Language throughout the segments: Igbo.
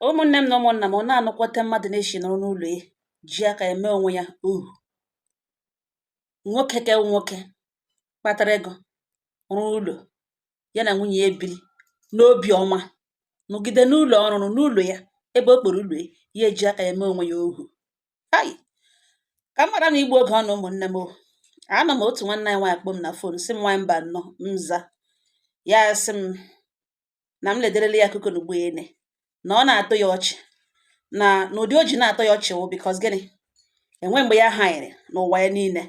Ụmụnne m na ụmụnna m, ọ na-anụkwata mmadụ na-eshi nọrọ n'ụlọ ya ji aka eme onwe ya ohu. Nwoke ke nwoke kpatara ego, rụọ ụlọ, ya na nwunye ya ebiri n'obi ọma, nọgide n'ụlọ ọrụrụ n'ụlọ ya ebe o kporo ụlọ ya, ya eji aka ya eme onwe ya ohu. Hai! Ka m mara na igbu oge ọ na ụmụnne m o. Anọ m otu nwanne anyị nwaanyị kpọọ m na phone, sị m, "Nwaanyị mba nnọọ." Nza ya, sị m na m lederele ya akụkọ n'ugbo ene na ọ na-atọ ya ọchị, na n'ụdị o ji na-atọ ya ọchị wụ because gịnị enwe mgbe ya hanyere n'ụwa ya niile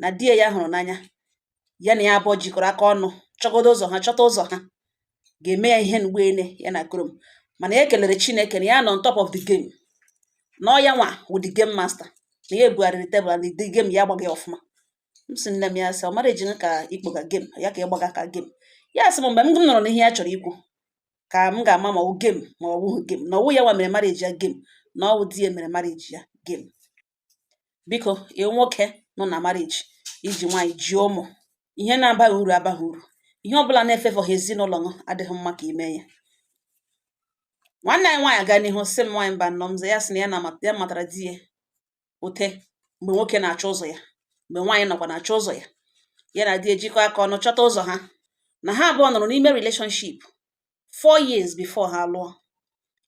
na di ya hụrụ n'anya ya na ya abụọ jikọrọ aka ọnụ chọgodo ụzọ ha chọta ụzọ ha ga-eme ya ihe n'ugbo ene ya na krom. Mana ya kelere Chineke na ya nọ on top of the game, na ọ ya nwa wụ the game master, na ya ebugharịrị tebụl and the game ya agbaghị ọfụma. M sị nne m, ya sị ọ mara eji ka ikpoga game ya ka ịgbaga ka game. Ya sị m, mgbe m nụrụ na ihe ya chọrọ ikwu ka m ga-ama ma ọ wụ game ma ọ wụghị game, na ọwụ ya nwa mere marriage ya game, na ọwụ di ya mere marriage ya game. Biko, ị nwoke nọ na marriage, iji nwaanyị ji ụmụ, ihe na-abaghị uru abaghị uru, ihe ọbụla na-efefọghị ezinụlọ ṅụ adịghị mma ka ime ya. Nwanne anyị nwaanyị aga n'ihu sị m, "Nwaanyị mba nnọọ." M ya sị na ya na ya matara di ya ute mgbe nwoke na-achọ ụzọ ya, mgbe nwaanyị nọkwa na-achọ ụzọ ya, ya na di ejikọ aka ọnụ chọta ụzọ ha, na ha abụọ nọrọ n'ime relationship 4 years before ha lụọ.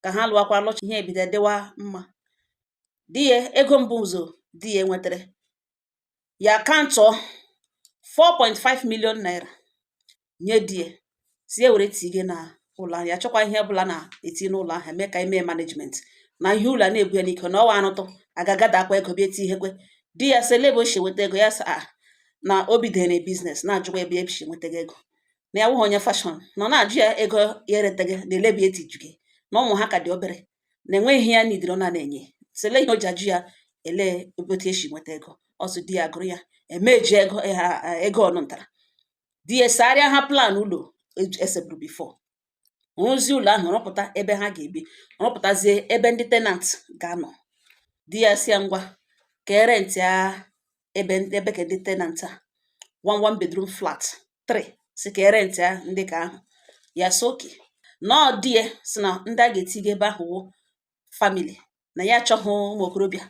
Ka ha lụọkwa lụcha, ihe ebido dịwa mma. Di ya ego mbụ ụzọ di ya nwetara ya akantụọ 4.5 million naira nye di ya, si ya were tige na ụlọ ahụ, ya chọkwa ihe ọbụla na-eti n'ụlọ ahụ eme ka eme management na ihe ụlọ a na-ebu ya n'ike na ọwa arụtụ agagada akwa ego bịa eti ihekwe. Di ya sị ele ebe o si nweta ego. Ya sị a na o bidoro business, na-ajụkwa ebe ya si nwetaga ego, na ya wụghị onye fashion, na ọ na-ajụ ya ego ya ereteghị na ele ebe ya etijuge, na ụmụ ha ka dị obere, na enweghị ihe ya nidiri ọ na-enye sele ihe o ji ajụ ya ele ebe otu esi nweta ego. Ọsụ di ya gụrụ ya emeji ego ha ego ọnụ ntara di ya esegharịa ha plan ụlọ eseburu before rụzie ụlọ ahụ, rụpụta ebe ha ga-ebi, rụpụtazie ebe ndị tenant ga-anọ. Di ya si ya ngwa ka e rent ya ebe ebe ka ndị tenant a one one bedroom flat three, si ka e rent ya ndị ka ahụ. Ya sị okay, nọọ. Di ya si na ndị a ga-etiga ebe ahụ wụ family, na ya achọghị ụmụ okorobịa.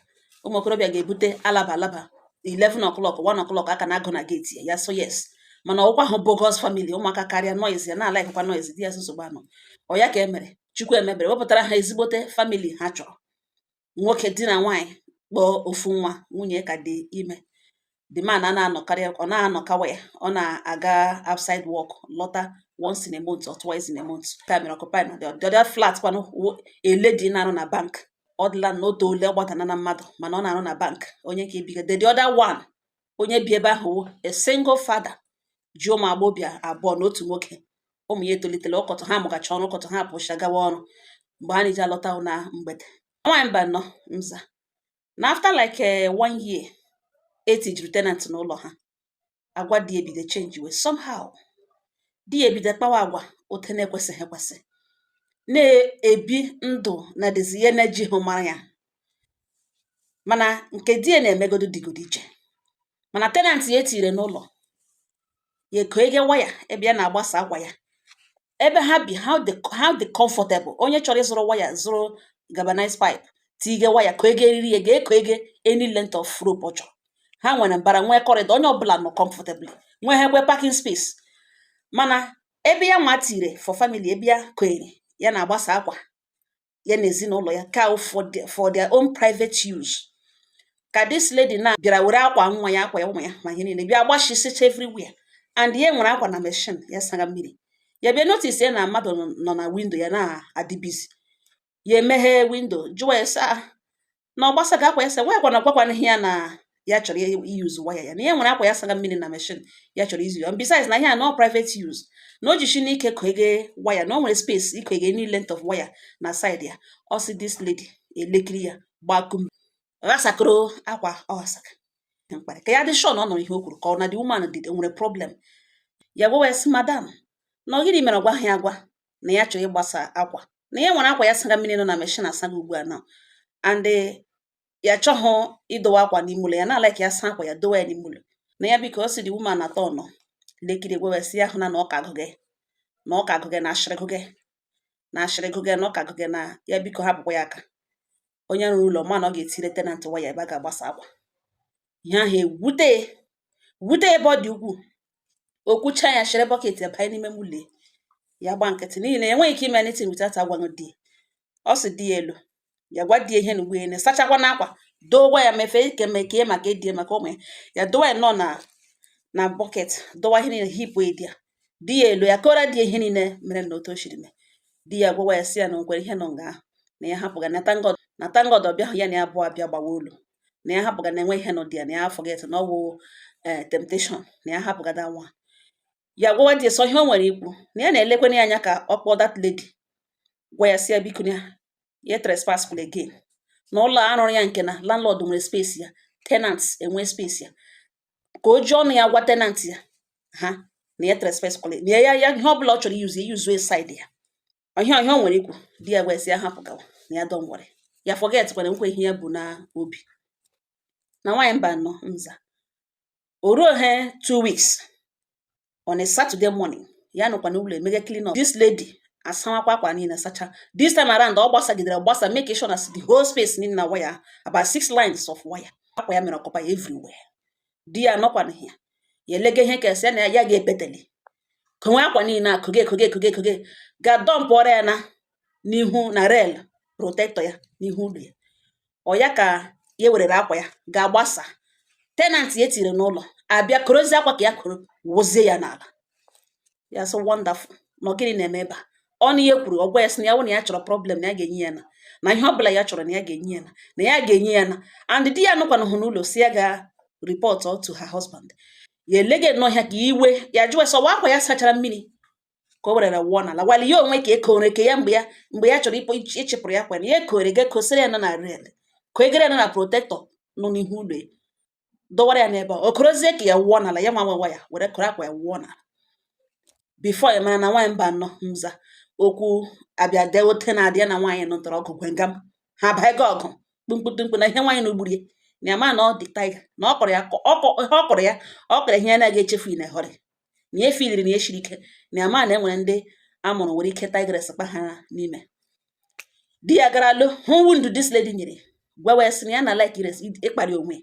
Ụmụ okorobịa ga-ebute alaba alaba 11 o'clock, 1 o'clock aka na-agụ na gate ya. Ya so yes, mana ọgwụkwa ahụ bogus family, ụmụaka karịa noise, ya na-alaikwa noise. Di ya sị nsogbu anọ. Ọ ya ka e mere Chukwu emebere wepụtara ha ezigbote family ha chọrọ, nwoke di na nwaanyị kpọọ ofu nwa, nwunye ka dị ime. The man a na-anọkarị, ọ na-anọkawa ya, ọ na-aga outside work, lọta once in a month or twice in a month. Ka mere occupy na the other flat kwanụ wụ a lady na-arụ na bank. Ọ dịla na otu ole ọ gbadana na mmadụ, mana ọ na-arụ na bank, onye ka ebiga. The other one, onye bi ebe ahụ, wụ a single father ji ụmụ agbọbịa abụọ na otu nwoke. Ụmụ ya etolitela, ụkọtụ ha mụgacha ọrụ, ụkọtụ ha pụcha gawa ọrụ, mgbe ha na-eji alọta na mgbede. Nwaanyị mba nọ nza na after like one year etijuru tenant n'ụlọ ha, agwa di ebido change we somehow. Di ya ebido kpawa agwa ote na-ekwesịghị ekwesị, na-ebi ndụ na dịzi ihe na-ejighị mara ya. Mana nke di ya na-emegodu dịgodo iche, mana tenant ya etire n'ụlọ ya eko ege waya ebe ya na-agbasa akwa ya ebe ha bi. How the comfortable onye chọrọ ịzụrụ waya, zụrụ galvanized pipe, tige waya ka ege eriri ya ga-eko ege any length of rope ọ chọrọ. Ha nwere mbara, nwee corridor, onye ọbụla nọ comfortably, nwee ha ekwe parking space. Mana ebe ya nwa tire for family, ebe ya kwere ya na-agbasa akwa ya na ezinụlọ ya ka for their own private use, ka this lady na bịara were akwa nwa ya, akwa ya, ụmụ ya, ma ihe niile bịa gbachisicha everywhere. And ya nwere akwa na machine ya saga mmiri, ya bịa notice ya na mmadụ nọ na window ya na-adị busy. Ya emeghe window, jụọ ya sị ah, na ọ gbasaga akwa ya. Sị nwa na ọgwakwana ya na ya chọrọ iyuzu waya ya, na ya nwere akwa ya saga mmiri na machine, ya chọrọ izu ya. Besides, na ihe a no private use, na o jishi n'ike ege waya, na o nwere space iko ege any length of wire na side ya. Ọ sị this lady elekiri ya gbakum ghasakoro akwa ọ ghasaka mkparị ka ya dị sure na ọ nụrụ ihe o kwuru, ka ọ na the woman dị nwere problem. Ya gwawa ya sị, "Madam, na ọ gịnị mere ọ gwaghị ya agwa na ya chọrọ ịgbasa akwa, na ya nwere akwa ya saga mmiri nọ na machine asaga ugbu a now, and ya achọghị ịdowe akwa n'ime ụlọ ya, na like ya saa akwa ya dowe ya n'ime ụlọ na ya?" Biko, ọ sị the woman atọ nọ lekiri gwawa ya sị ya hụ na ọ ka agụgị na ọ ka agụgị na ashịrị gụgị. Na ashịrị gụge na ụka gụge na ya, biko hapụkwa ya aka. Onye rụrụ ụlọ ma na ọ ga-etire tenant waya ebe a ga-agbasa akwa. Ihe ahụ ewute wute ebe ọ dị ukwuu. O kwucha ya, shịrị bucket ya banye n'ime ụlọ ya, gba nkịtị, n'ihi na enweghị ike ime anything without agwaghị di ya. Ọ sị di ya elu ya gwa di ya ihe na ugbo ya sachakwa na akwa dowa ya mefe ike meke maka edie maka ụmụ ya. Ya dowa ya nọ na bucket, dowa ihe niile hipụ edi ya. Di ya elu ya kọrọ di ya ihe niile mere na otu o shiri mee. Di ya gwawa ya sị ya na nkwere ihe nọ nga ahụ, na ya hapụga, na thank God, na thank God ọbịa ya na ya abụọ abịa gbawa olu, na ya hapụga, na enwe ihe nọ di ya, na ya forget na ọ wụ temptation, na ya hapụga that one. Ya gwawa di ya sọ ihe o nwere ikwu, na ya na-elekwana ya anya ka ọ kpọọ that lady, gwa ya sị ya biko, ya ya trespass kwula again na ụlọ arụrụ ya, nke na landlord nwere space ya, tenants enwe space ya, ka o ji ọnụ ya gwa tenant ya ha na ya trespass kwula, na ya ya ihe ọbụla ọ chọrọ iyuzu iyuzuo side ya. Ihe o nwere ikwu, di ya gwa ya sị ya hapụ gawa, na ya don't worry, ya forget kwara nkwe ihe ya bụ na obi na nwaanyị mba nọ nza. O ruo he 2 weeks, on a Saturday morning, ya nọkwa n'ụlọ emege clean up. This lady asawakwa akwa niile sacha. This time around, ọ gbasagidere gbasa, make sure na the whole space niile na waya, about six lines of wire, akwa ya mere ọkọpa ya everywhere. Di ya nọkwana ya, ya elege ihe ka esi ya na ya ga-epeteli konwe akwa niile a, koge koge koge koge, ga dump ọrịa ya na n'ihu na rail protector ya n'ihu ụlọ ya. Ọ ya ka ya werere akwa ya ga-agbasa. Tenant ya etiri n'ụlọ abịa korozie akwa ka ya koro wụzie ya n'ala. Ya sị wonderful, na ọ gịnị na-eme ebe a? Ọnụ ihe kwuru, ọgwa ya sị na ya wụ na ya chọrọ problem, na ya ga-enye ya, na ihe ọbụla ya chọrọ na ya ga-enye ya, na ya ga-enye ya na. And di ya nụkwanụ hụ n'ụlọ, si ya ga report to her husband. Ya elege nnọọ ya ka iwe ya jụọ sọwa akwa ya sachara mmiri ka o werere wụọ n'ala wali ya onwe ka ekore ke ya mgbe ya chọrọ ịpụ ịchịpụrụ ya kwa na ya ekore ga kosere ya nọ na rail, ka egere ya nọ na protector nọ n'ihu ụlọ ya, dọwara ya n'ebe a, o korozie ka ya wụọ n'ala. Ya nwa nwa ya were koro akwa ya wụọ n'ala before ya mara na nwaanyị mba nọ nza. Okwu abịa dee ote na-adị ya na nwaanyị nụtara ọgụ gwengam, ha bago ọgụ kpumkputumkpu na ihe nwaanyị na ugburu ya, na ya ma na ọ dị tiger na ọ kọrọ ya ihe ọ kọrọ ya, ọ kọrọ ihe ya na-aga echefu na họrị na ya efiliri na ya shiri ike, na ya ma na e nwere ndị amụrụ nwere ike tigress kpa ha n'ime. Di ya gara lo hụ wound this lady nyere, gwawa ya sị na ya na like ịkparị onwe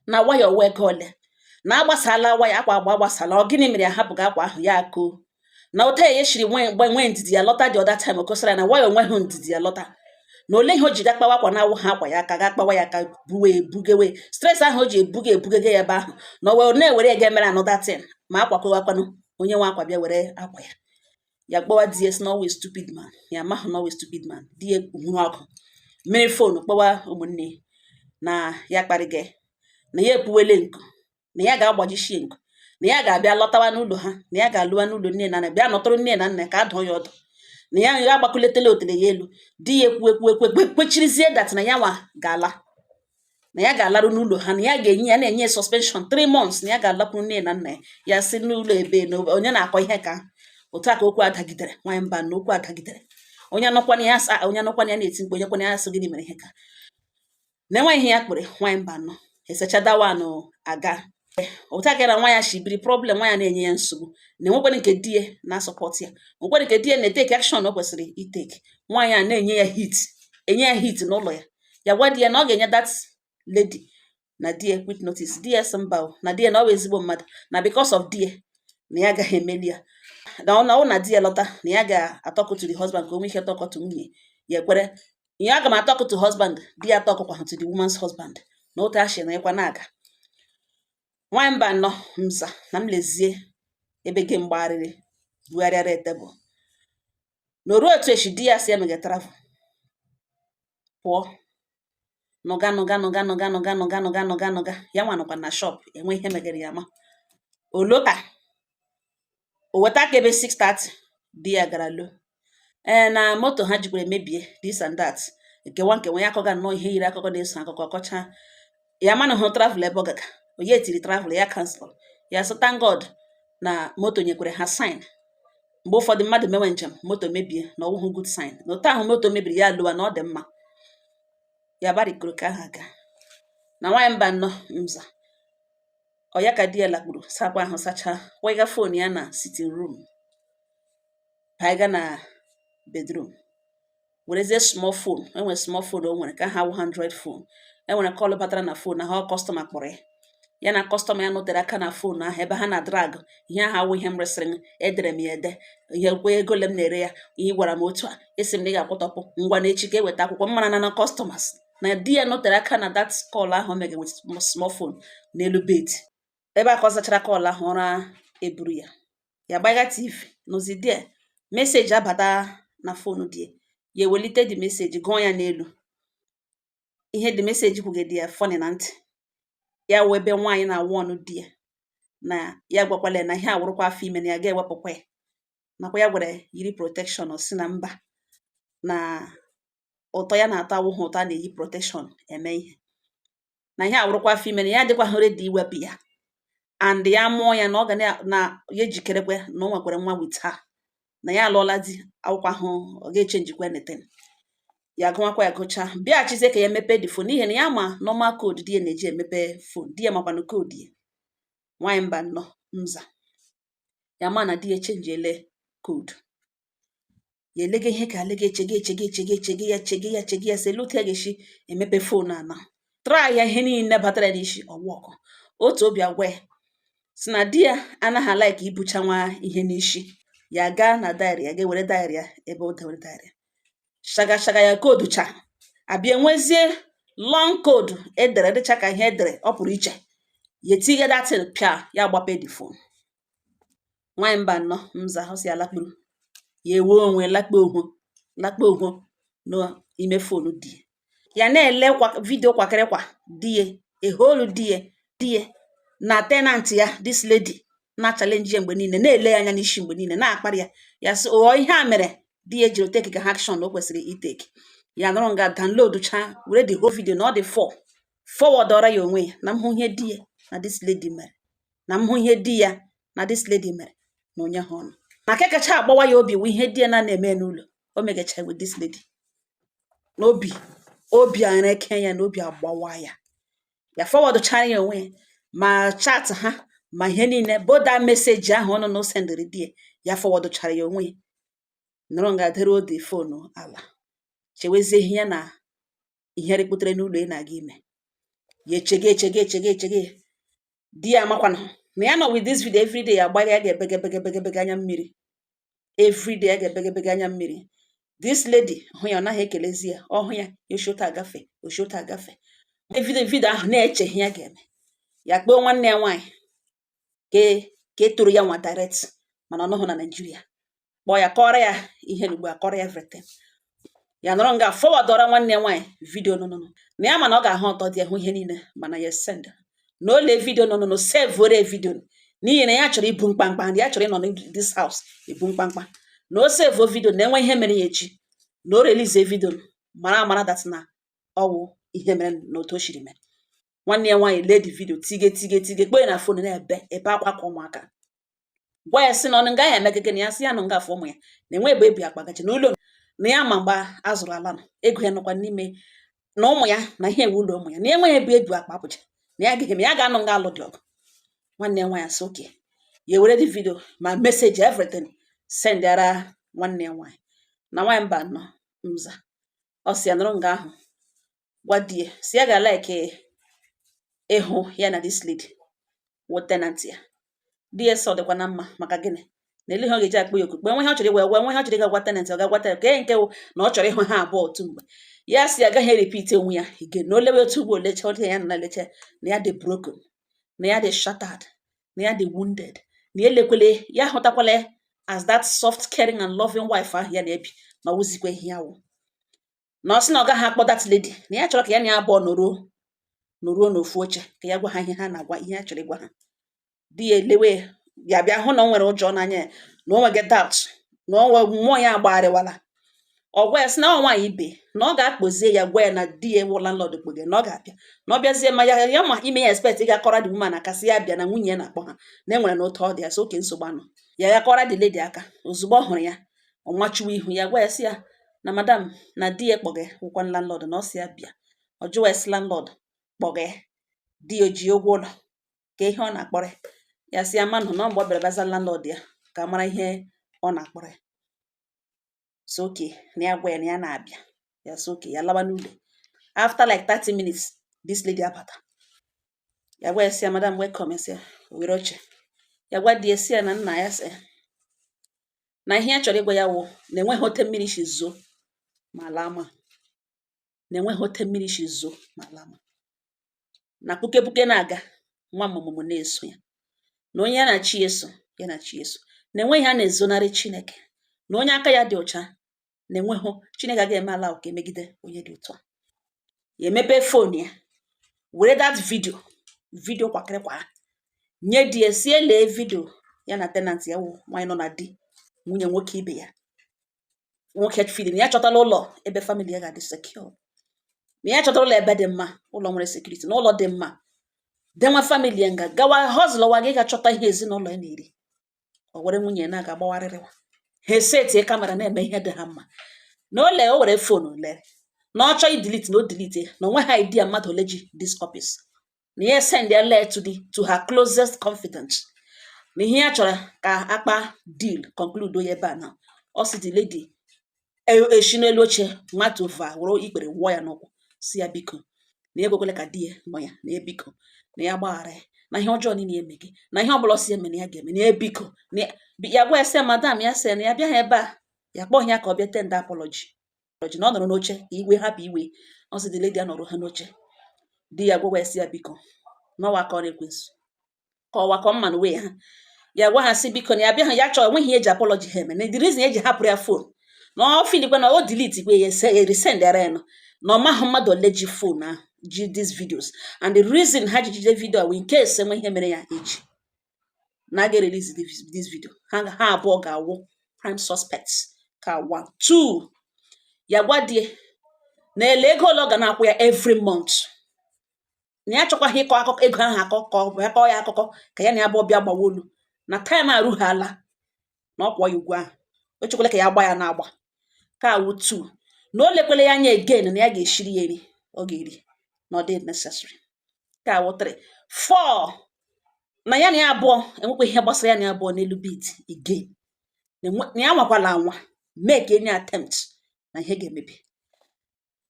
na waya ọwa ego ole na agbasala waya akwa agba agbasala. Ọ gịnị mere ya hapụga akwa ahụ ya akoo na ụta ya eshiri nwee mgbe nwee ndidi ya lọta? The other time o kosara na waya onweghị ndidi ya lọta na ole ihe o ji ga kpawa akwa na-awụ ha akwa ya aka ga kpawa ya aka buwe ebugewe stress ahụ o ji ebuga ebugege ya ebe ahụ na o wee na-ewere ya ga emere another thing, ma akwa kowakwanụ onye nwe akwa bịa were akwa ya. Ya kpọwa di ya sị na ọwụ stupid man, ya amahụ na ọwụ stupid man. Di ya hụrụ ọkụ mmiri phone kpọwa ụmụnne na ya kparịga, na ya epuwele nku, na ya ga-agbajishie nku, na ya ga-abịa lọtawa n'ụlọ ha, na ya ga-alụwa n'ụlọ nne na nna, bịa nọtụrụ nne na nna ya ka a dụọ ya ọdụ, na ya ya agbakuletela otele ya elu. Di ya ekwu ekwu ekwu ekwe kwechirizie that na ya nwa ga-ala, na ya ga-alarụ n'ụlọ ha, na ya ga-enye ya na-enye suspension 3 months, na ya ga-alakwuru nne na nna ya. Ya si n'ụlọ ebe na onye na-akọ ihe ka otu a ka okwu adagidere. Nwaanyị mba na okwu adagidere, onye anọkwana ya asa, onye anọkwana ya na-eti mkpu, onye kwana ya sị gịnị mere ihe ka na enweghị ihe ya kpere. Nwaanyị mba nọ esecha dawanụ aga otu aka na nwa ya shi biri problem. Nwa ya na-enye ya nsogbu, na enwekwana nke di ya na-asupport ya, nwekwara nke di ya na-etake action o kwesịrị itake. Nwaanyị a na-enye ya heat, enye ya heat n'ụlọ ya. Ya gwa di ya na ọ ga-enye that lady na di ya quit notice. Di ya sị mba o, na di ya na ọ bụ ezigbo mmadụ, na because of di ya na ya agaghị emeli ya, na ọ na ọ na di ya lọta na ya ga-atalk to the husband ka o nwee ike talk to nwunye ya. Ekwere ya, aga m atalk to husband. Di ya talkụkwa to the woman's husband na otu ashị na ịkwa na-aga. Nwaanyị mba nọ nza na m lezie ebe gị mgbagharịrị bugharịara tebụl na oruo otu echi, di ya si emege travel pụọ nụga nụga nụga nụga nụga nụga nụga nụga nụga. Ya nwa nọkwa na shop enwe ihe megere ya, ma olota o weta aka ebe 6:30, di ya gara lo ee na moto ha jikwara emebie, this and that, nkewa nkewa. Ya akọga nnọọ ihe yiri akụkọ na-eso akụkọ kọcha ya mana hụ travel ebe ọ gaga, onye tiri travel ya cancel. Ya sị thank God na moto nyekwere ha sign. Mgbe ụfọdụ mmadụ mewe njem moto mebie na ọwụhụ good sign, na otu ahụ moto mebiri ya alụwa na ọ dị mma. Ya barikoro ka ahụ aga na nwaanyị mba nnọọ nza. Ọ ya ka di ya lakpuru, sakwa ahụ, sachaa, wega phone ya na sitting room, baiga na Bedroom werezie small phone, enwere small phone o nwere ka ha wụ Android phone. Enwere call batara na phone ahụ, customer kpọrọ ya. Ya na customer ya nọtere aka na phone ahụ ebe ha na drag ihe ahụ awụ ihe m resịrị m, edere m ya ede ihe kwe ego ole m na-ere ya. Ihe ị gwara m otu a, esi m na ị ga-akwụtọpụ ngwa na echi ka eweta akwụkwọ m mara na na customers na di ya nọtere aka na that call ahụ o megere with small phone n'elu bed ebe a. Ka ọ zachara call ahụ, ụra eburu ya, ya gbagha TV nọzi there. Message abata na phone di ya, ya ewelite the message, gụọ ya n'elu. Ihe the message kwugede ya funny na ntị ya wụ ebe nwaanyị na-awụ ọnụ di ya na ya gwakwala ya na ihe awụrụkwa afọ ime na ya ga-ewepụkwa ya, nakwa ya gwara yiri protection. Ọ sị na mba, na ụtọ ya na-atọ awụghị ụtọ a na-eyi protection eme ihe, na ihe awụrụkwa afọ ime na ya adịkwaghị ready iwepụ ya, and ya mụọ ya na ọ ga na ya ejikerekwe na o nwekwara nwa with her, na ya alụọla di akwụkwọ ahụ, ọ ga-echenjikwa anything. Ya gụwakwa ya gụchaa, bịaghachizie ka ya mepee the phone, n'ihi na ya ma normal code di ya na-eji emepe phone. Di ya makwanụ code ya. Nwaanyị mba nnọọ nza ya ma na di ya echenjiele code ya. Elega ihe ka alega, echege echege echege echege ya, chege ya, chege ya, sị ele otu ya ga-esi emepe phone a na try ya. Ihe niile batara ya n'isi ọwụ ọkụ. Otu obi agwa ya si na di ya anaghị a-like ibucha nwa ihe n'isi. Ya gaa na diary ya, ga-ewere diary ya ebe o dewere diary ya, shaga shaga ya code cha abịa, enwezie long code edere dịcha ka ihe edere ọ pụrụ iche. Ya etinye datin pịa, ya gbape the phone. Nwaanyị mba nnọọ nza, ọ si ya lakpuru, ya ewe onwe lakpo onwe, lakpo onwe n'ime phone di ya, na-ele kwa video kwakịrịkwa di ya eholu di ya, di ya na tenant ya, this lady na challenge ya mgbe niile, na-ele ya anya n'isi mgbe niile, na-akparị ya. Ya sị ụghọ ihe a mere di ya ejiri take ka action o kwesịrị itake. Ya nọrọ nga download cha, were the whole video na ọ dị four forward ọra ya onwe ya, na m hụ ihe di ya na this lady mere, na m hụ ihe di ya na this lady mere na onye ha ọnụ na nke kacha agbawa ya obi wụ ihe di ya na na-eme n'ụlọ o megacha with this lady. N'obi obi areke ya, na obi agbawa ya. Ya forward chara ya onwe ya, ma chat ha, ma ihe niile boda message ahụ ọ nọ na o sendịrị di ya. Ya forward chara ya onwe ya, nọrọ nga dere ode phone ala, chewezie ihe ya na ihe rikputere n'ụlọ ị na-aga ime ya. Echege echege echege echege, di ya amakwanụ na ya nọ with this video. Everyday ya agbaghị ya, ga-ebege bege bege bege anya mmiri. Everyday ya ga-ebege bege anya mmiri. This lady hụ ya, ọ naghị ekelezi ya. Ọ hụ ya, ya oshota agafe, oshota agafe. Video video ahụ na-eche ihe ya ga-eme. Ya kpọọ nwanne ya nwaanyị ke ka e toro ya nwa direct, mana ọ nọghị na Naịjirịa. Kpọọ ya, kọrọ ya ihe na ugbu a, kọrọ ya everything. Ya nọrọ nga forward ọra nwanne ya nwaanyị video nụnụnụ na ya, mana ọ ga-ahụ ọtọ dị ya, hụ ihe niile, mana ya send na o lee video nụnụnụ, save were video, n'ihi na ya chọrọ ibu mkpamkpa, ya chọrọ ịnọ na this house ebu mkpamkpa, na o save video na enwe ihe mere ya echi, na o release video, mara amara that na ọwụ ihe mere na otu o shiri mee. Nwanne ya nwaanyị lee the video, tige tige tige, kpee na phone, na-ebe ebe akwa ka ụmụaka. Gwa ya sị na ọ nga ya eme gịnị? Ya sị ya nọ nga afọ ụmụ ya na enwe ebe ebi akpa gachi n'ụlọ, na ya ma mgbe a zụrụ ala nọ ego ya nọkwa n'ime na ụmụ ya na ihe ewu ụlọ ụmụ ya, na enweghị ebe ebu akpa apụcha, na ya agaghị eme ya, ga-anọ nga alụ dị ọgụ. Nwanne ya nwaanyị asị oke ya ewere the video ma message everything send ara nwanne ya nwaanyị. Na nwaanyị mba nọ nza, ọ sị ya nọrọ nga ahụ gwa di ya, si ya ga like ịhụ ya na this lady wụ tenant ya. Di ya sị ọ dịkwa na mma, maka gịnị na ele ihe ọ ga-eji akpọ ya oku kpee nwe ihe ọ chọrọ ịgwa gwa, nwe ihe ọ chọrọ ịga gwa tenant, ọ ga-agwa tenant ka nke wụ na ọ chọrọ ịhụ ha abụọ otu mgbe. Ya sị ya agaghị repeat onwe ya again, na o lewe otu ugbo olecha ọ dị ya na elecha na ya dị broken, na ya dị shattered, na ya dị wounded, na ya elekwele ya ahụtakwala as that soft, caring and loving wife ahụ ya na-ebi, na ọ wụzikwa ihe ya wụ. Na ọ sị na ọ gaghị akpọ that lady, na ya chọrọ ka ya na ya abụọ nọruo nọruo n'ofu oche, ka ya gwa ha ihe ha na-agwa, ihe ya chọrọ ịgwa ha. Di ya elewe ya, bịa hụ na o nwere ụjọ n'anya ya, na o nweghị doubt, na o nwe mmụọ ya agbagharịwala. Ọ gwa ya sị na ọ nwaanyị ibe na ọ ga-akpọzie ya, gwa ya na di ya wụ landlord kpoge, na ọ ga-abịa, na ọ bịazie ma ya ya ma ime ya expect ịga kọrọ the woman aka, sị ya bịa na nwunye ya na-akpọ ha, na enwere na otu ọ dị. Ya sị oke nsogbu anọ ya, ya kọrọ the lady aka. Ozugbo ọ hụrụ ya, ọ nwachiwa ihu ya, gwa ya sị ya na madam, na di ya kpọga wụkwa landlord, na ọ sị ya bịa. Ọ jụwa ya sị landlord kpọga di ya o ji ụgwọ ụlọ ka ihe ọ na-akpọrọ ya. Ya sị ya manụ na ọ mgbe ọ bịara baza landlord ya ka mara ihe ọ na-akpọrọ ya. So okay, na ya gwa ya na ya na-abịa. Ya so okay, ya lawa n'ụlọ. After like 30 minutes, this lady abata. Ya gwa ya sị ya, "Madam, welcome." Ya sị ya o were oche. Ya gwa di ya sị ya na nna ya sị na ihe ya chọrọ ịgwa ya wụ na enweghị ote mmiri si zoo ma ala ama, na enweghị ote mmiri si zoo ma ala ama, na puke puke na-aga nwa mụmụmụ na-eso ya, na onye ya na chi eso ya na chi eso, na enweghị ha na-ezonarị Chineke, na onye aka ya dị ọcha, na enweghị Chineke agaghị eme ala ka emegide onye dị otu a. Ya emepe phone ya, were that video kwakịrịkwa nye di ya, sie lee video ya na tenant ya wụ nwaanyị nọ na di, nwunye nwoke ibe ya. Nwoke feeling ya chọtala ụlọ ebe family ya ga-adị secure, na ya chọtara ụlọ ebe dị mma, ụlọ nwere security, na ụlọ dị mma denwe family ya nga gawa hustle wa gị ga-achọta ihe ezinụlọ ya na-eri. O were nwunye ya na-aga gbagharịrịwa ha, esetie camera na-eme ihe dị ha mma. Na o lee, o were phone lee, na ọ chọọ idelete, na o delete, na onwe ha idea mmadụ ole ji these copies, na ya send ya lee to her closest confidant, na ihe ya chọrọ ka akpa deal conclude ya ebe a. Na ọ sị the lady eshi n'elu oche nwata ova were ikpere wụọ ya n'ụkwụ, si ya biko, na ya ekwekwele ka di ya nọ ya, na ya biko, na ya gbaghara ya, na ihe ọjọọ niile eme gị, na ihe ọbụla ọ sị eme na ya ga-eme, na ya biko, na ya gwa ya sị ya, madam, ya sị na ya bịaghị ebe a, ya kpọghị ya ka ọ bịa tender apology, na ọ nọrọ n'oche ka iwe hapụ iwe. Ọ sị the lady a nọrọ ha n'oche, di ya gwawa ya sị ya biko, n'ọwa ka ọ na-ekwensu ka ọwa ka ọ mma na wee ha. Ya gwa ha sị biko, na ya bịa ha, ya chọrọ enweghị ihe eji apology ha eme, na the reason eji hapụrụ ya phone, na ọ feelikwa na o delete kwe ya, resend ya ya, na ọ maghị mmadụ ole ji phone ahụ, ji these videos, and the reason ha ji jide video a wụ in case enwe ihe mere ya echi, na a ga-release this video, ha abụọ ga-awụ prime suspects. Ka one two, ya gwa di na ele ego ole ọ ga na-akwụ ya every month, na ya achọkwaghị ịkọ akụkọ ego ahụ akọ, ka ọ bịa kọọ ya akụkọ, ka ya na ya abụọ bịa gbawa olu, na time arughala na ọ kwụọ ya ụgwọ ahụ. O chekwala ka ya gba ya na-agba ka awụ two, na o lekwele ya anya again, na ya ga-eshiri ya eri ọ ga-eri, na ọ dị necessary. Ka awụ three four, na ya na ya abụọ enwekwa ihe gbasara ya na ya abụọ n'elu bed again, na ya nwakwala anwa make any attempt, na ihe ga-emebi,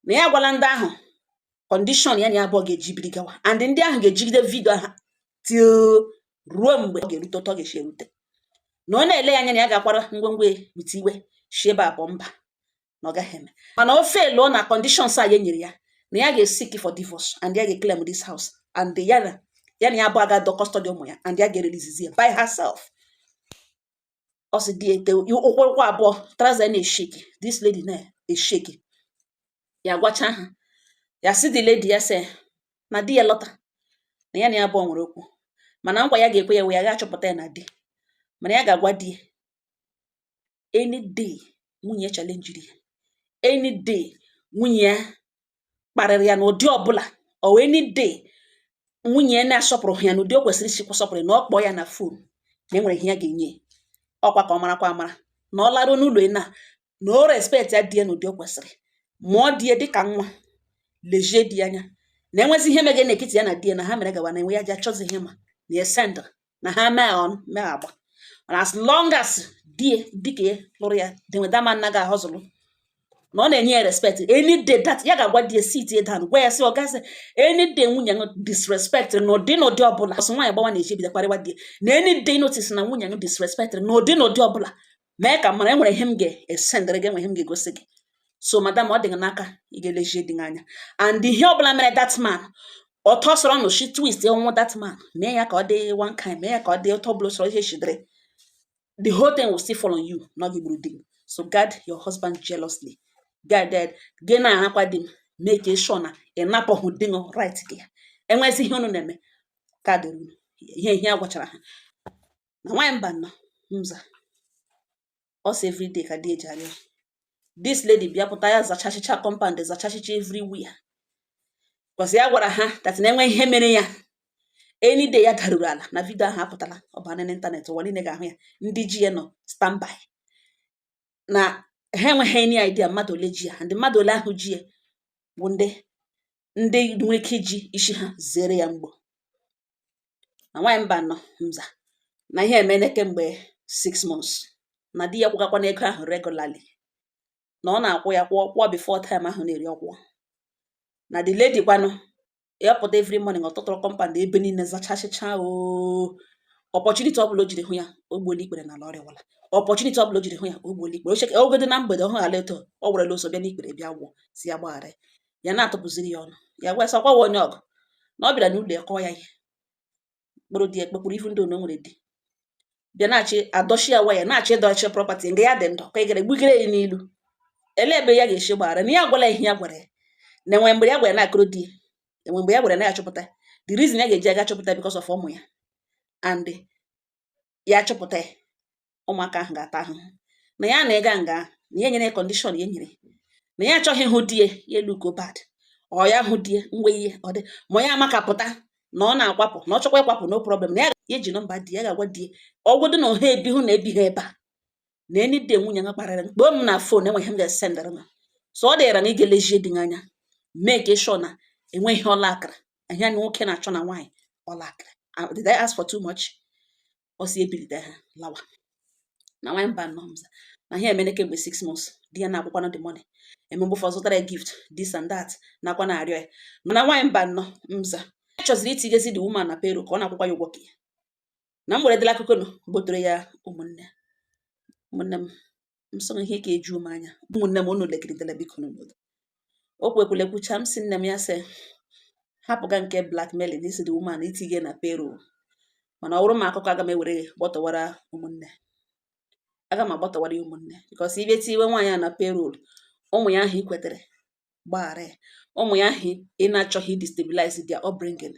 na ya agwala ndị ahụ condition ya na ya abụọ ga-eji biri gawa, and ndị ahụ ga-ejigide video ha till ruo mgbe ọ ga-erute otu ọ ga-esi erute, na ọ na-ele ya anya na ya ga-akwara ngwongwo with iwe shi ebe a pụọ. Mba, na ọ gaghị eme, mana o feluo na conditions a ya nyere ya, na ya ga-seek for divorce and ya ga-claim this house, and ya na ya abụọ aga-adọ custody ụmụ ya, and ya ga-erelease ya by herself. Ọ sị di ete ụkwụ abụọ trouser na-eshake, this lady na-eshake. Ya gwacha ha, ya sị the lady, ya sị na di ya lọta, na ya na ya abụọ nwere okwu, mana nkwa ya ga-ekwe ya wee ya ga-achọpụta ya na di, mana ya ga-agwa di ya, any day nwunye ya challenge ya, any day nwunye ya kparịrị ya n'ụdị ọbụla, or any day nwunye ya na-asọpụrụ ya n'ụdị o kwesịrị isi sọpụrụ, na ọ kpọọ ya na phone, na enwere ihe ya ga-enye ọkwa ka ọ marakwa amara na ọ laruo n'ụlọ ya, na o respect ya di ya n'ụdị o kwesịrị, mụọ di ya dịka nwa, lejie di ya anya, na enwezi ihe mege n'etiti ya na di ya, na ha mere gawa, na enwe ya ji achọzighị ma na ya send na ha mee on mee agba. Mana as long as di ya dịka ya lụrụ ya denwe dama anaghị ahọzụlụ, na ọ na-enye ya respect, any day that ya ga-agwa di ya, sit ya down, gwa ya sị, ọ gasị, any day nwunye ya disrespect n'ụdị ọbụla, ọsọ nwaanyị gbawa na-eji ebido kparịwa di ya, na any day notice na nwunye ya disrespect n'ụdị ọbụla, mee ka mara enwere ihe m ga-esendịrị gị, enwere ihe m ga-egosi gị. So madam, ọ dị gị n'aka, ị ga-elezie di gị anya, and ihe ọbụla mere that man, ọtọ sọrọ nụ shi twist ọnwụ that man, mee ya ka ọ dị one kind, mee ya ka ọ dị ụtọ bụla sọrọ ihe shidere, the whole thing will still fall on you, na ọ gị gburu di gị. So guard your husband jealously, guard that gị na-arakwa di m, make sure na ị napụghị di gị right gị. Enwezi ihe unu na-eme ka dịrị unu ihe a gwachara ha na nwaanyị mba nọ nza. Ọ sị everyday ka di eji arịọ this lady bịa pụta, ya zachachicha compound, zachachicha everywhere, because ya gwara ha that na enwe ihe mere ya, any day ya daruru ala, na video ahụ apụtala, ọ bana n'ịntanetị, ụwa niile ga-ahụ ya. Ndị ji ya nọ standby, na ha enweghị any idea mmadụ ole ji ya, and mmadụ ole ahụ ji ya bụ ndị nwere ike iji isi ha zere ya mgbo. Na nwaanyị mba nọ nza, na ihe emene kemgbe 6 months, na di ya kwụgakwa n'ego ahụ regularly. Na ọ na-akwụ ya kwụọ kwụọ before time ahụ na-eri ọkwụọ. Na the lady kwanụ ya pụta every morning, ọtụtụrụ compound ebe niile zachasịcha. Ooo, opportunity ọbụla o jiri hụ ya, o gbuola ikpere n'ala, ọrịawala. Opportunity ọbụla o jiri hụ ya, o gbuola ikpere. Ocheke ogodo na mgbede, ọ hụghala eto ọ werela ụzọ bịa n'ikpere, bịa gwọ si ya gbaghara ya. Ya na-atụpụziri ya ọnụ, ya gwa sị ọkwawa onye ọgụ na ọ bịara n'ụlọ ya kọọ ya ihe kpụrụ di ya kpekpụrụ ifu ndị ono nwere di bịa na-achị adọchi ya waya, na-achọ ịdọchi property nga ya dị ndụ ka ị gara gbugere ya n'ilu. Ele ebe ya ga-esi gbaghara na ya agwala ihe ya gwara ya na enwe mgbe ya gwara na-akụrụ di ya, enwe mgbe ya gwara na ya achọpụta the reason ya ga-eji aga chọpụta because of ụmụ ya, and ya chọpụta ya, ụmụaka ahụ ga-ata ahụhụ na ya na ịga nga na ya nyere condition ya nyere na ya achọghị ịhụ di ya, ya elu go bad, ọ ya hụ di ya nwe ihe ọ dị ma ya amakapụta na ọ na-akwapụ, na ọ chọkwa ịkwapụ, no problem, na ya eji nọmba di ya ga-agwa di ya ọgwụdụ na ọha ebighụ na ebighị ebe a na any day nwunye ya kparịrị mkpọọ m na phone, enweghị m ga-esendịrị m. So ọ dịra na ị ga-elezie di gị anya, mee ka sure na enweghị ọla akara ihe anya nwoke na-achọ na nwaanyị ọla akara. Did I ask for too much? Ọ si ebilite ha lawa na nwaanyị mba nnọọ mza na ihe emene kemgbe 6 months. Di ya na-akwụkwana the money eme, mgbe ụfọdụ zụtara ya gift, this and that, nakwa na-arịọ ya. Mana nwaanyị mba nnọọ mza chọziri itigezi the woman na payroll ka ọ na-akwụkwa ya ụgwọ ka ya na m were dịla akụkọ nụ gbotere ya. Ụmụnne, ụmụnne m, m sọ ihe ka eju m anya. Ụmụnne m, unu legiridela, biko n'obodo o kwekwule kwucha m si nne m ya sị hapụga nke blackmailing isi the woman itinye na payroll. Mana ọ bụrụ ma akụkọ aga m ewere gbọtọwara ụmụnne, aga m agbọtọwara ya ụmụnne, because ibe tiwe nwaanyị a na payroll, ụmụ ya ahụ ikwetere gbaghara ya, ụmụ ya ahụ ị na-achọghị destabilize their upbringing,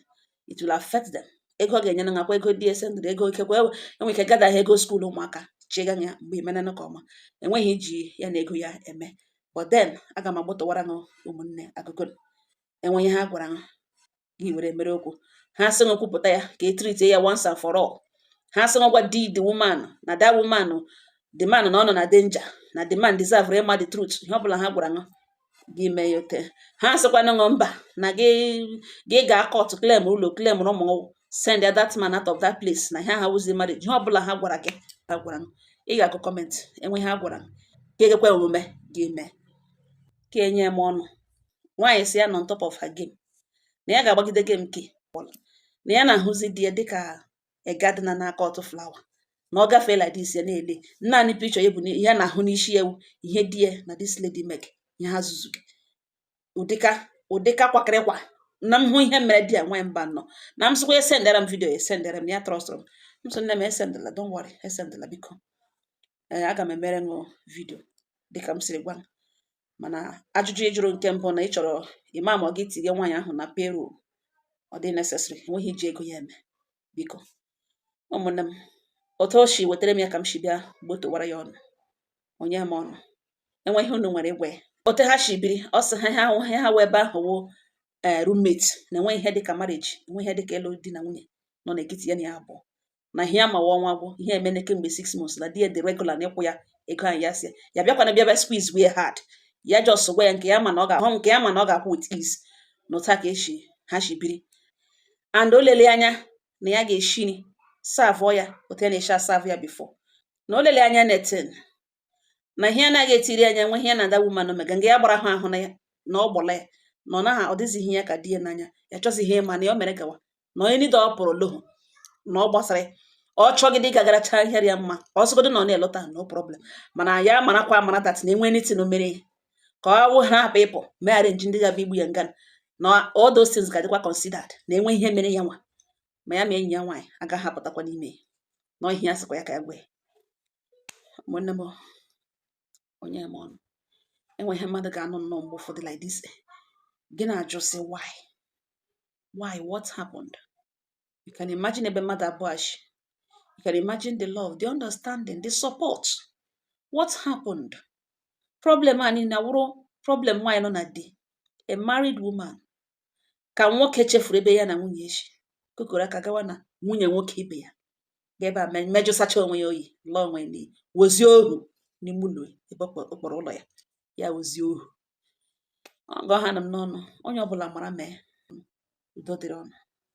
it will affect them. Ego ọ ga-enyere nakwa ego dị esendịrị ego, ikekwe enwe ike gada ha ego school ụmụaka chiga ya mgbe imenanụ ka ọma enweghị iji ya na ego ya eme. But then aga m agbọtọwara ṅụ ụmụnne akụkọ enwe ihe ha gwara ṅụ gị were mere okwu ha sị ṅụ kwupụta ya ka e treat ya once and for all. Ha sị ṅụ gwa di the woman na that woman, the man na ọ nọ na danger, na the man deserve ịma the truth. Ihe ọbụla ha gwara ṅụ gị mee ya ote. Ha sịkwana ṅụ mba na gị gị gaa court, claim ụlọ, claim ụmụ, send that man out of that place, na ihe ha wụzi marriage. Ihe ọbụla ha gwara gị, ha gwara ṅụ, ị ga-akụ comment enwe ha gwara ka egekwe omume gị mee ka enye m ọnụ. Nwaanyị si ya nọ on top of her game, na ya ga-agbagide game ke na ya na-ahụzi di ya dịka a gardener na-aka ọtụ flower, na ọ gafee like this, ya na-ele naanị picture ya bụ ihe a na-ahụ n'isi ewu ihe di ya na this lady make ihe ha zuzu ụdịka ụdịka kwakịrịkwa na m hụ ihe mere di ya. Nwaanyị mba nọ na m sịkwa esendara m video, esendara m ya, trọstụrụ m. M sị nne m esendala, don't worry, esendala biko. Ee, aga m emere ṅụ video dịka m siri gwa m. Mana ajụjụ ị jụrụ nke mbụ na ị chọrọ ịma ma ọ gị tinye nwaanyị ahụ na payroll, ọ dị necessary, enweghị iji ego ya eme. Biko ụmụnne m, otu o si wetara m ya ka m si bịa gbotowara ya ọnụ onye m ọnụ enwe ihe unu nwere ịgwa ya otu ha si biri. Ọ sị ha ha ha wee ebe ahụ wụ ee roommate, na enwe ihe dịka marriage, enwe ihe dịka ịlụ di na nwunye nọ n'etiti ya na ya abụọ, na ihe amawa ọnwa gwụ ihe emene kemgbe 6 months, na di ya dị regular na ịkwụ ya ego ahụ. Ya si ya bịakwana bịa bịa squeeze wee hard ya, just gwa ya nke ya ma na ọ ga-ahụ nke ya ma na ọ ga-akwụ with ease, na otu a ka esi ha si biri. And o lele anya na ya ga-eshi nri serve ya otu ya na-esi aserve ya before, na o lele anya netin na ihe anaghị etiri anya nwe ihe na that woman mega nga ya gbara ha ahụ na ya na ọ gbọla ya na ọ naghị ọ dịzighị ya ka di ya n'anya, ya chọzighị ịma na ya o mere gawa na onye niile ọ pụrụ lohu na ọ gbasara ya. Ọ chọgide ịgagaracha ihe ya mma, ọ sịgodo na ọ na-elọta, no problem. Mana ya marakwa amara that na enwe anything o mere ya ka ọ wụ ha hapụ ịpụ mee arrange ndị ga-abịa igbu ya nga, na all those things ga-adịkwa considered na enwe ihe mere ya nwa ma ya ma enyi ya nwaanyị agaghị apụtakwa n'ime ya na ihe ya sịkwa ya ka ya gwa ya. Ụmụnne m, onye m ọnụ enwe ihe mmadụ ga-anụ nnọọ mgbe ụfọdụ like this, gị na-ajụ sị why, what happened? You can imagine ebe mmadụ abụọ a shi, you can imagine the love, the understanding, the support. What happened? Problem a niile awụrụ problem nwaanyị nọ na di, a married woman, ka nwoke chefuru ebe ya na nwunye eshi kokoro aka gawa na nwunye nwoke ibe ya ga ebe a mejụsacha onwe ya oyi, lụọ onwe ya n'iyi, wozie ohu n'ime ụlọ ebe ọ kpọrọ ụlọ ya, ya wozie ohu. Ọ gọ ha nọ m n'ọnụ, onye ọbụla mara mee. Udo dịrị ọnụ.